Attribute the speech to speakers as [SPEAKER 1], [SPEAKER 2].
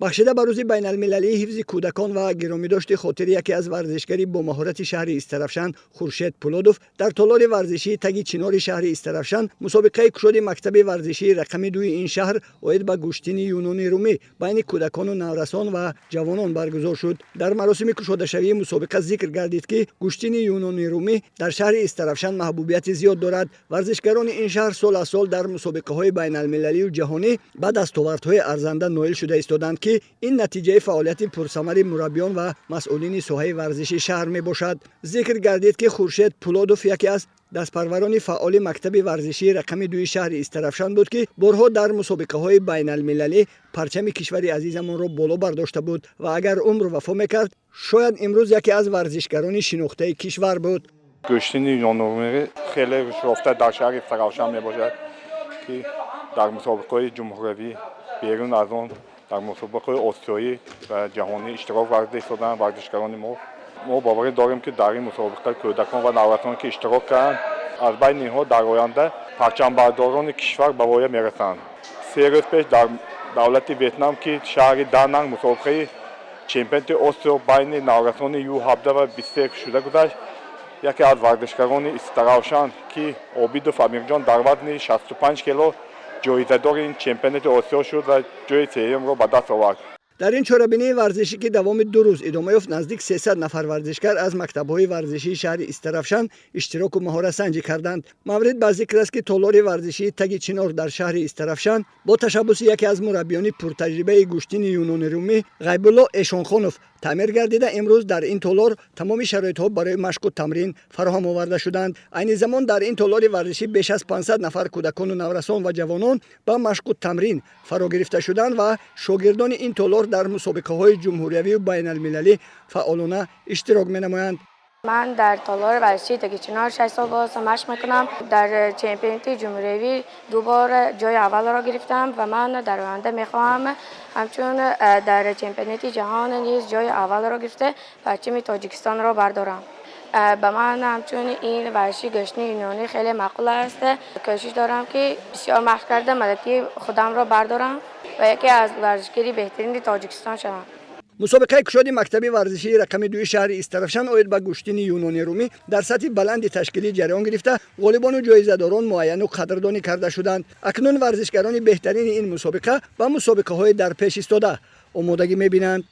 [SPEAKER 1] Бахшида ба рӯзи байналмилалии ҳифзи кӯдакон ва гиромидошти хотири яке аз варзишгари бомаҳорати шаҳри Истаравшан Хуршед Пулодов, дар толори варзишии Таги Чинори шаҳри Истаравшан мусобиқаи кушоди мактаби варзишии рақами дуи ин шаҳр оид ба гӯштини юнони румӣ байни кӯдакону наврасон ва ҷавонон баргузор шуд. Дар маросими кушодашавии мусобиқа зикр гардид, ки гӯштини юнони румӣ дар шаҳри Истаравшан маҳбубияти зиёд дорад. Варзишгарони ин шаҳр сол аз сол дар мусобиқаҳои байналмилалию ҷаҳонӣ ба дастовардҳои арзанда ноил шуда истоданд, ки ин натиҷаи фаъолияти пурсамари мураббиён ва масъулини соҳаи варзиши шаҳр мебошад. Зикр гардид, ки Хуршед Пулодов яке аз дастпарварони фаъоли мактаби варзишии рақами дуи шаҳри Истаравшан буд, ки борҳо дар мусобиқаҳои байналмилалӣ парчами кишвари азизамонро боло бардошта буд ва агар умр вафо мекард, шояд имрӯз яке аз варзишгарони шинохтаи кишвар буд.
[SPEAKER 2] Гӯштини юнонрумӣ хеле рушд дар шаҳри Истаравшан мебошад, ки дар мусобиқаҳои ҷумҳуриявӣ, берун аз он дар мусобиқаҳои осиёӣ ва ҷаҳонӣ иштирок варзида истодаанд варзишгарони мо. Мо боварӣ дорем, ки дар ин мусобиқа кӯдакон ва наврасон, ки иштирок карданд, аз байни инҳо дар оянда парчамбардорони кишвар ба воя мерасанд. 3 рӯз пеш дар давлати Ветнам, ки шаҳри Дананг, мусобиқаи чемпионати Осиё байни наврасони Ю-17 ва 23 шуда гузашт. Яке аз варзишгарони Истаравшан, ки Обидов Амирҷон, дар вазни 65 кило ҷоизадори ин чемпионати Осиё шуд ва ҷои сеюмро ба даст овард.
[SPEAKER 1] Дар ин чорабинии варзишӣ, ки давоми 2 рӯз идома ёфт, наздик 300 нафар варзишгар аз мактабҳои варзишии шаҳри Истаравшан иштироку маҳоратсанҷӣ карданд. Маврид ба зикр аст, ки толори варзишии Таги Чинор дар шаҳри Истаравшан бо ташаббуси яке аз мураббиёни пуртаҷрибаи гӯштини юнони румӣ Ғайбулло Эшонхонов таъмир гардида, имрӯз дар ин толор тамоми шароитҳо барои машқу тамрин фароҳам оварда шуданд. Айни замон дар ин толори варзишӣ беш аз 500 нафар кӯдакону наврасон ва ҷавонон ба машқу тамрин фаро гирифта шуданд ва шогирдони ин толор дар мусобиқаҳои ҷумҳуриявию байналмилалӣ фаъолона иштирок менамоянд.
[SPEAKER 3] Ман дар толори варзишии Таги Чинор 6 сол боз машқ мекунам. Дар чемпионати ҷумҳуриявӣ ду бор ҷои аввалро гирифтам ва ман дар оянда мехоҳам ҳамчун дар чемпионати ҷаҳон низ ҷои аввалро гирифта, парчами Тоҷикистонро бардорам. Ба ман ҳамчун ин варзиши гӯштини юнонӣ хеле маъқул аст. Кӯшиш дорам, ки бисёр машқ карда, малакаи худамро бардорам ва яке аз варзишгари беҳтарини Тоҷикистон шавам.
[SPEAKER 1] Мусобиқаи кушоди мактаби варзишии рақами дуи шаҳри Истаравшан оид ба гӯштини юнони румӣ дар сатҳи баланди ташкилӣ ҷараён гирифта, ғолибону ҷоизадорон муайяну қадрдонӣ карда шуданд. Акнун варзишгарони беҳтарини ин мусобиқа ба мусобиқаҳои дар пеш истода омодагӣ мебинанд.